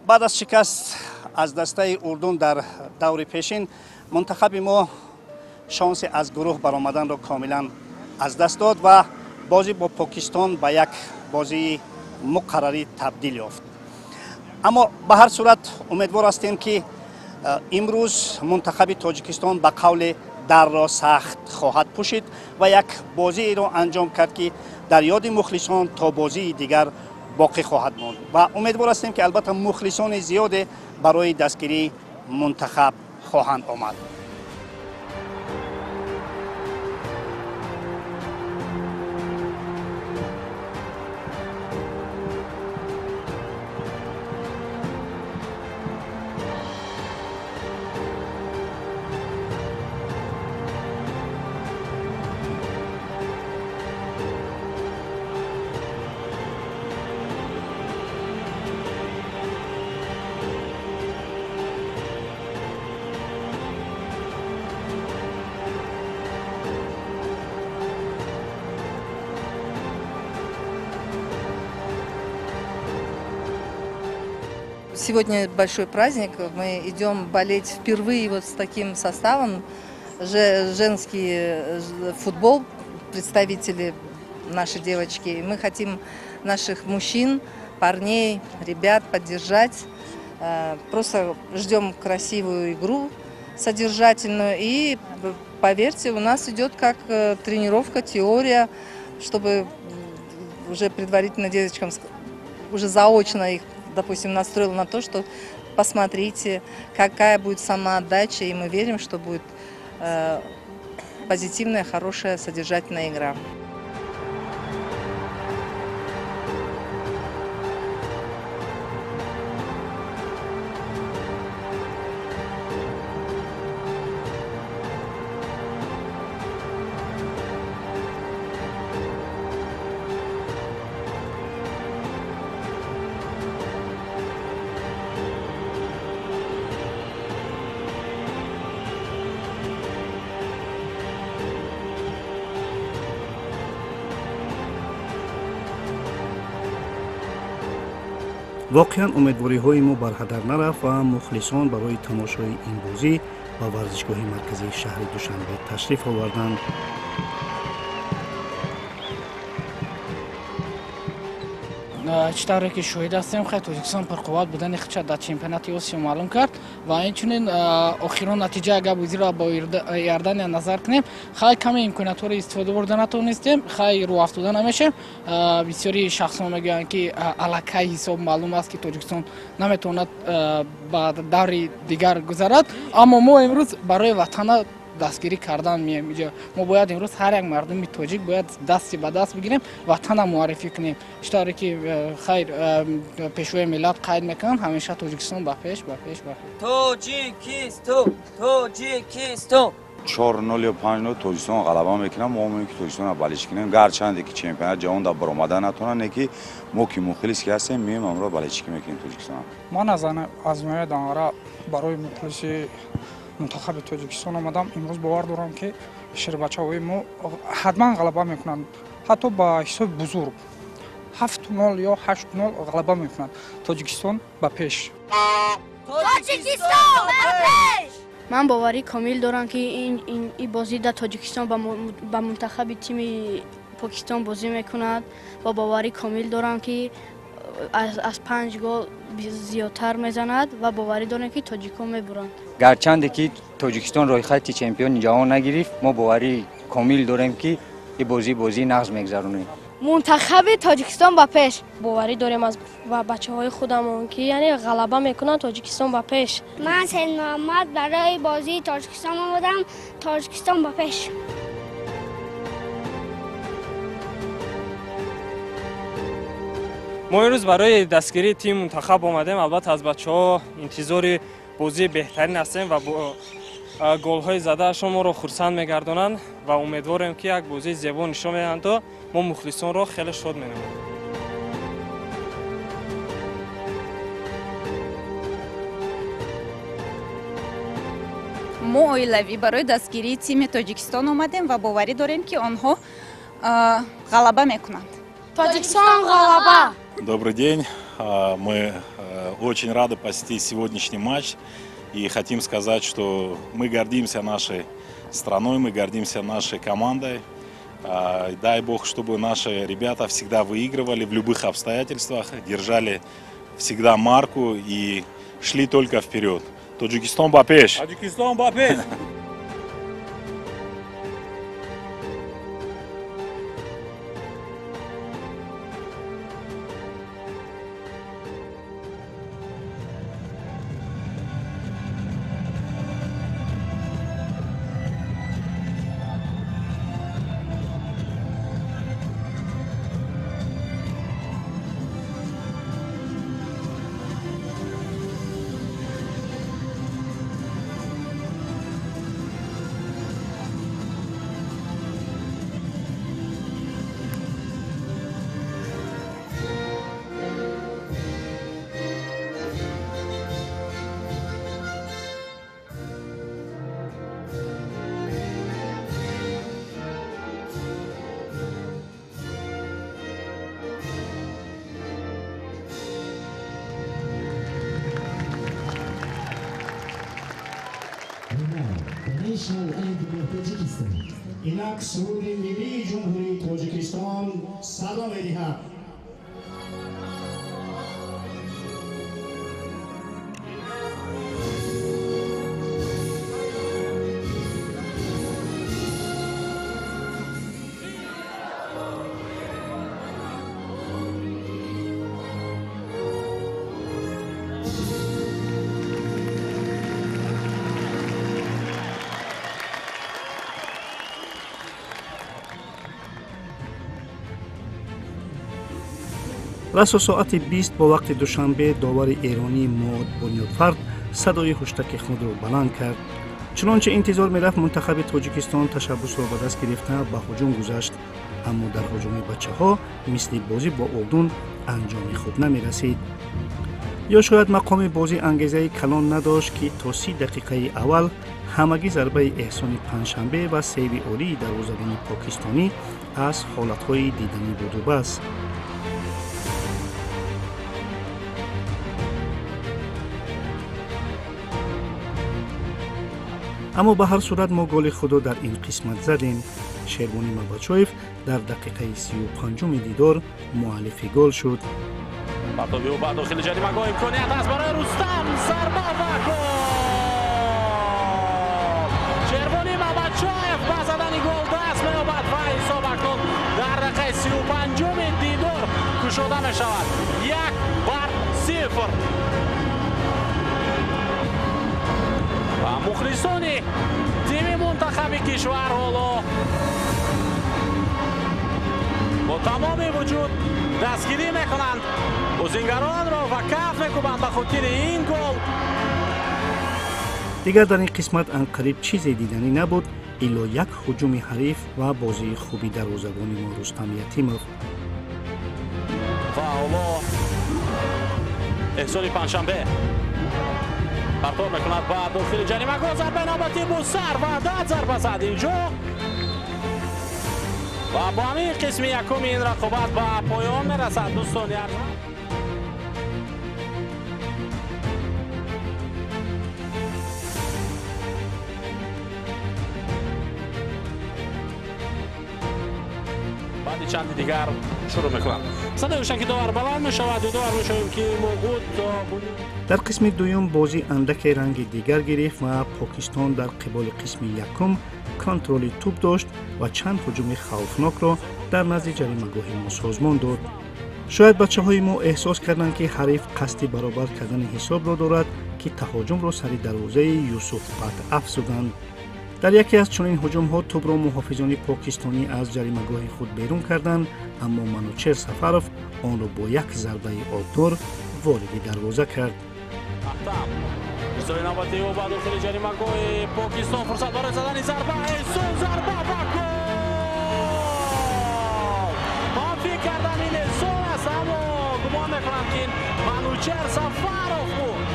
Баъд аз шикаст аз дастаи Урдун дар даври пешин, мунтахаби мо шонси аз гурӯҳ баромаданро комилан аз даст дод ва бозӣ бо Покистон ба як бозии муқаррарӣ табдил ёфт. Аммо ба ҳар сурат умедвор ҳастем, ки имрӯз мунтахаби Тоҷикистон ба қавле дарро сахт хоҳад пӯшид ва як бозиеро анҷом кард, ки дар ёди мухлисон то бозии дигар боқӣ хоҳад монд, ва умедвор ҳастем, ки албатта мухлисони зиёде барои дастгирии мунтахаб хоҳанд омад. Сегодня большой праздник. Мы идем болеть впервые вот с таким составом. Женский футбол, представители наши девочки. Мы хотим наших мужчин, парней, ребят поддержать. Просто ждем красивую игру, содержательную. И поверьте, у нас идет как тренировка, теория, чтобы уже предварительно девочкам, уже заочно их, допустим, настроила на то, что посмотрите, какая будет самоотдача, и мы верим, что будет позитивная, хорошая, содержательная игра. Воқеан, умедвориҳои мо барҳадар нарафт ва мухлисон барои тамошои ин бозӣ ба варзишгоҳи марказии шаҳри Душанбе ташриф оварданд. Чӣ тавре ки шоҳид ҳастем, хай, Тоҷикистон пурқувват будани худша дар чемпионати Осиё маълум кард ва инчунин охирон натиҷа, агар бозиро бо Иордания назар кунем, хай, каме имкониятҳоро истифода бурда натавонистем. Хай, рӯ афтода намешем. Бисёри шахсон мегӯянд, ки аллакай ҳисоб маълум аст, ки Тоҷикистон наметавонад ба даври дигар гузарад, аммо мо имрӯз барои ватана дастгирӣ кардан меем иҷо. Мо бояд имрӯз, ҳар як мардуми тоҷик бояд дасти ба даст бигирем, ватана муаррифӣ кунем. Чӣ тавре ки хайр, пешвои миллат қайд мекунанд ҳамеша: Тоҷикистон ба пеш, ба пеш, ба пеш! Тоҷикистон, Тоҷикистон! 4-0 ё 5-0 Тоҷикистон ғалаба мекунам. Мо меоем, ки Тоҷикистонро болельщик кунем. Гарчанде ки чемпионат ҷаҳон дар баромада натавонад, не ки мо ки мухлис ки ҳастем, меоем, амро болельщикӣ мекунем Тоҷикистон. Ман аз ноҳияи Данғара барои мухлиси мунтахаби Тоҷикистон омадам. Имрӯз бовар дорам, ки шербачаҳои мо ҳатман ғалаба мекунанд, ҳатто ба ҳисоби бузург, 7-0 ё 8-0 ғалаба мекунанд. Тоҷикистон ба пеш! Тоҷикистон ба пеш! Ман боварӣ комил дорам, ки ин бозӣ дар Тоҷикистон ба мунтахаби тими Покистон бозӣ мекунад ва боварӣ комил дорам, ки аз панҷ гол зиёдтар мезанад, ва боварӣ дорем, ки тоҷикон мебуранд. Гарчанде ки Тоҷикистон рӯйхати чемпиони ҷаҳон нагирифт, мо боварӣ комил дорем, ки ин бозӣ бозии нағз мегузаронем. Мунтахаби Тоҷикистон ба пеш! Боварӣ дорем аз бачаҳои худамон, ки яъне ғалаба мекунанд. Тоҷикистон ба пеш! Ман Сейдмуҳаммад, барои бозии Тоҷикистон омадам. Тоҷикистон ба пеш! Мо имрӯз барои дастгирии тими мунтахаб омадем. Албатта, аз бачаҳо интизори бозии беҳтарин ҳастем ва голҳои задаашон моро хурсанд мегардонанд ва умедворем, ки як бозии зебо нишон медиҳанду мо мухлисонро хеле шод менамоем. Мо оилавӣ барои дастгирии тими Тоҷикистон омадем ва боварӣ дорем, ки онҳо ғалаба мекунанд. Тоҷикистон ғалаба! Добрый день. Мы очень рады посетить сегодняшний матч и хотим сказать, что мы гордимся нашей страной, мы гордимся нашей командой. Дай Бог, чтобы наши ребята всегда выигрывали в любых обстоятельствах, держали всегда марку и шли только вперед. Тоҷикистон ба пеш! Тоҷикистон ба пеш! Инак суруди миллии Ҷумҳурии Тоҷикистон садо медиҳад. Расо соати 20 бо вақти Душанбе довари эронии Муод Бунёдфард садои ҳуштаки худро баланд кард. Чунончи интизор мерафт, мунтахаби Тоҷикистон ташаббусро ба даст гирифта ба ҳуҷум гузашт, аммо дар ҳуҷуми бачаҳо мисли бозӣ бо Урдун анҷоми хуб намерасид. Ё шояд мақоми бозӣ ангезаи калон надошт, ки то 30 дақиқаи аввал ҳамагӣ зарбаи Эҳсони Панҷшанбе ва сейви олии дарвозабони покистонӣ аз ҳолатҳои диданӣ буду бас. Аммо ба ҳар сурат мо голи худро дар ин қисмат задем. Шервонӣ Мабачоев дар дақиқаи 35-уми дидор муаллифи гол шуд. Партоби ӯ ба дохили ҷаримагоҳ, имконият аст барои Рустам, зарба ва гол! Шервонӣ Мабачоев ба задани гол даст меёбад ва ҳисоб акнун дар дақиқаи 35-уми дидор кушода мешавад. 1-0. Ва мухлисони тими мунтахаби кишвар ҳоло бо тамоми вуҷуд дастгирӣ мекунанд бозингаронро ва каф мекӯбанд ба хотири ин гол. Дигар дар ин қисмат анқариб чизе диданӣ набуд, илло як ҳуҷуми ҳариф ва бозии хуби дарвозабони мо Рустам Ятимов. Ва ҳоло Эҳсони Панҷшанбе партоб мекунад ба дохили ҷаримагоҳ, зарбаи навбатӣ бо сар ва дад зарба зад инҷо ва бо ҳамин қисми якуми ин рақобат ба поён мерасад. Дӯстони арҷманд, баъди чанди дигар шурӯъ мекунанд. Садои ҳуштаки довар баланд мешавад. Дидовар мешавем, ки Моғуд. Дар қисми дуюм бозӣ андаке ранги дигар гирифт ва Покистон дар қиболи қисми якум контроли тӯб дошт ва чанд ҳуҷуми хавфнокро дар назди ҷаримагоҳи мо созмон дод. Шояд бачаҳои мо эҳсос карданд, ки ҳариф қасди баробар кардани ҳисобро дорад, ки таҳоҷумро сари дарвозаи Юсуф Бат афзуданд. Дар яке аз чунин ҳуҷумҳо тӯбро муҳофизони покистонӣ аз ҷаримагоҳи худ берун карданд, аммо Манучер Сафаров онро бо як зарбаи обдор вориди дарвоза кард. Ирсоли навбатии ӯ ба дохили ҷаримагоҳи Покистон, фурсат барои задани зарба, Эҳсон зарба ва гол! Ман фикр кардам ин Эҳсон аст, аммо гумон мекунам, ки ин Манучер Сафаров буд.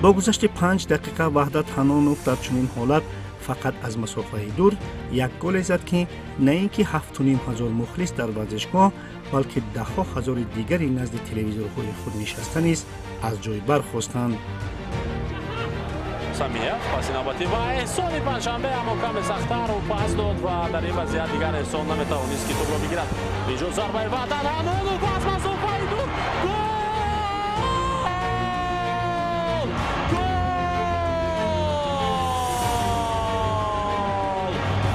Бо гузашти 5 дақиқа Ваҳдат Ҳанонов дар чунин ҳолат Фақат аз масофаи дур як голе зад, ки на ин ки 7500 мухлис дар варзишгоҳ, балки даҳҳо ҳазори дигари назди телевизорҳои худ нишаста низ аз ҷой бархостанд. Самиев паси навбатӣ ва Эҳсони Панҷшанбе, аммо каме сахттар ӯ пас дод ва дар ин вазъият дигар Эҳсон наметавонист, ки тӯбро бигирад. Инҷо зарбаи Ваҳдат Ҳанонов аз масофаи дур, гол! Гол!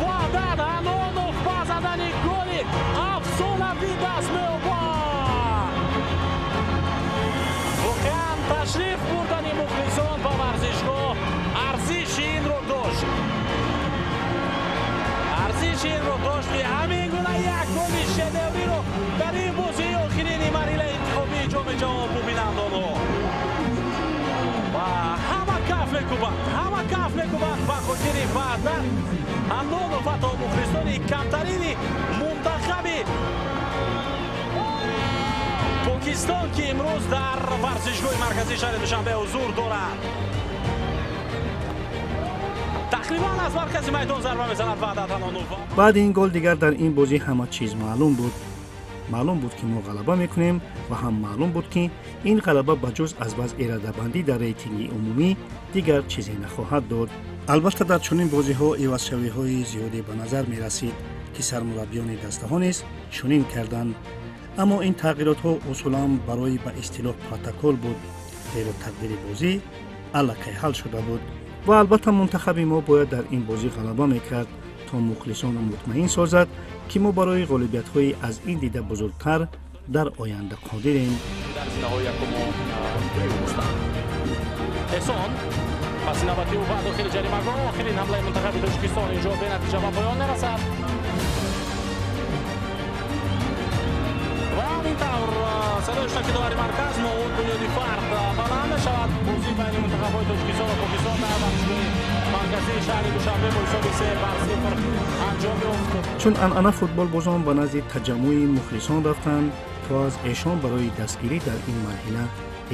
Ваҳдат Ҳанонов ба задани голи афсонавӣ даст меёбад. Воқеан ташриф бурдани мухлисон ба варзишгоҳ арзиши инро дошт. Арзиши инро дошт, ки ҳамин гуна як голи шедевриро дар ин бозии охирини марҳилаи интихобии Ҷоми ҷаҳон бубинанд онҳо. Ва ҳама каф мекӯбанд, ҳама каф мекӯбанд ба хотири Ваҳдат Ҳаннонов, ҳатто мухлисони камтарини мунтахаби Покистон, ки имрӯз дар варзишгоҳи марказии шаҳри Душанбе ҳузур дорад. Тақрибан аз маркази майдон зарба мезанад Ваҳдат Ҳаннонов. Баъди ин гол дигар дар ин бозӣ ҳама чиз маълум буд. Маълум буд, ки мо ғалаба мекунем ва ҳам маълум буд, ки ин ғалаба ба ҷуз аз вазъи радабандӣ дар рейтинги умумӣ дигар чизе нахоҳад дод. Албатта, дар чунин бозиҳо ивазшавиҳои зиёде ба назар мерасид, ки сармураббиёни дастаҳо низ чунин карданд. Аммо ин тағйиротҳо усулан барои ба истилоҳ протокол буд, зеро тақдири бозӣ аллакай ҳал шуда буд. Ва албатта мунтахаби мо бояд дар ин бозӣ ғалаба мекард, то мухлисонро мутмаин созад, ки мо барои ғолибиятҳои аз ин дида бузургтар дар оянда қодирем. Дар зинаҳои якуму дуюм ҳастанд. Эҳсон паси навбатӣ ӯ ба дохили ҷаримагоҳ, охирин ҳамлаи мунтахаби Тоҷикистон инҷо бенатиҷа ба поён мерасад. Ва ҳамин тавр садои иштирокидори марказ Моуд Бунёди Фард баланд мешавад. Бозӣ байни мунтахабҳои Тоҷикистон ва Покистон дар варзишгоҳи марказии шаҳри Душанбе бо ҳисоби 3-0 анҷом ёфт. Чун анъана футболбозон ба назди таҷаммуи мухлисон рафтанд, то аз эшон барои дастгирӣ дар ин марҳила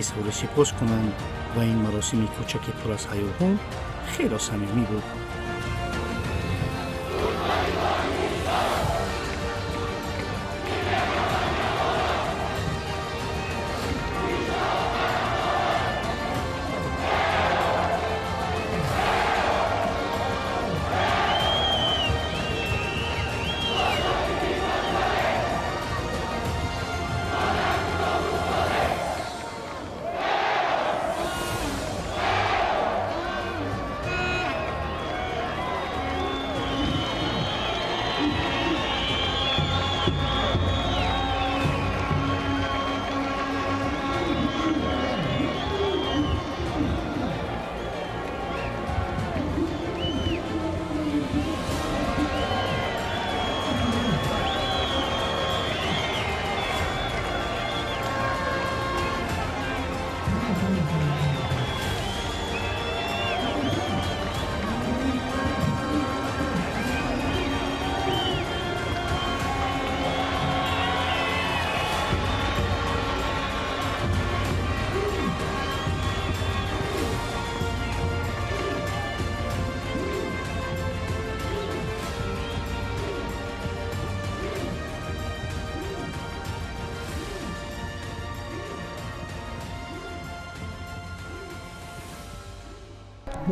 изҳори сипос кунанд ва ин маросими кӯчаки пур аз ҳаёҳу хело самимӣ буд.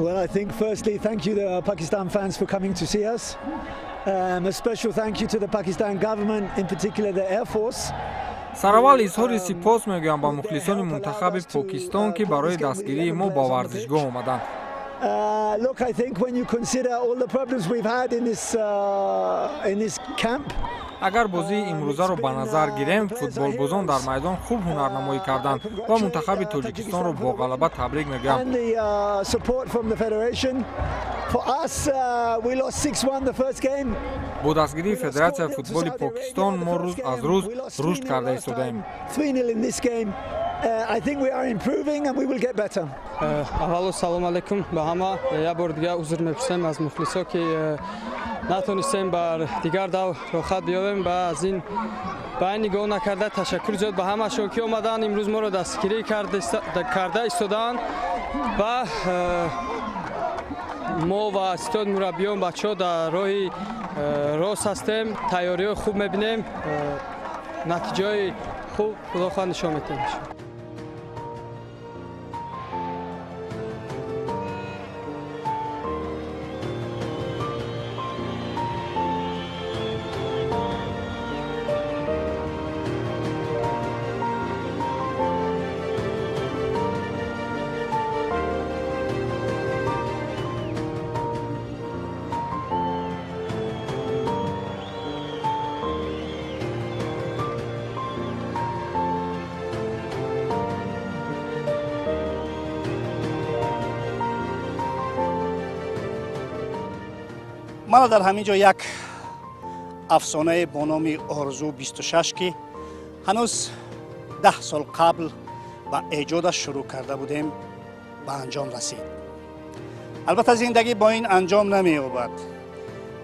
Well, I think firstly, thank you the Pakistan fans for coming to see us. A special thank you to the Pakistan government, in particular the Air Force. Сараввал изҳори сипос мегӯям ба мухлисони мунтахаби Покистон, ки барои дастгирии мо ба варзишгоҳ омаданд. Look, I think when you consider all the problems we've had in this camp, Агар бозии имрӯзаро ба назар гирем, футболбозон дар майдон хуб ҳунарнамоӣ карданд ва мунтахаби Тоҷикистонро бо ғалаба табрик мегӯям. and the support from the federation. For us, we lost 6-1 the first game. Бо дастгирии Федератсияи футболи Покистон мо рӯз аз рӯз рушд карда истодаем. 3-0 in this game. I think we are improving and we will get better. Аввало салом алейкум ба ҳама. Як бор дигар узр мепурсем аз мухлисо, ки натонистем бар дигар давр роҳхат биёбем ва аз ин ба ин нигоҳ накарда ташаккур зиёд ба ҳамашон, ки омаданд, имрӯз моро дастгирӣ карда истодаанд ва Мо ва ситод мураббиён, бачаҳо дар роҳи рост ҳастем, тайёриҳои хуб мебинем, натиҷаҳои хуб худо хоҳад нишон медиҳем. Мана дар ҳамин ҷо як афсонае бо номи Орзу 26, ки ҳанӯз 10 сол қабл ба эҷодаш шурӯъ карда будем, ба анҷом расид. Албатта, зиндагӣ бо ин анҷом намеёбад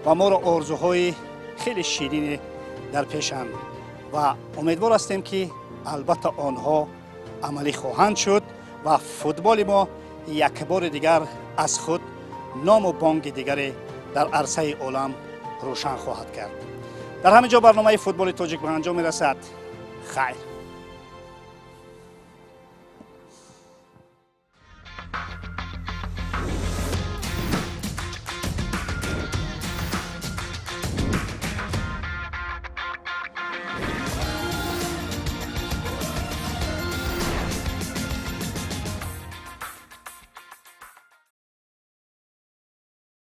ва моро орзуҳои хеле ширине дар пешанд ва умедвор ҳастем, ки албатта онҳо амалӣ хоҳанд шуд ва футболи мо як бори дигар аз худ ному бонги дигаре дар арсаи олам рӯшан хоҳад кард. Дар ҳамин ҷо барномаи Футболи тоҷик ба анҷом мерасад. Хайр.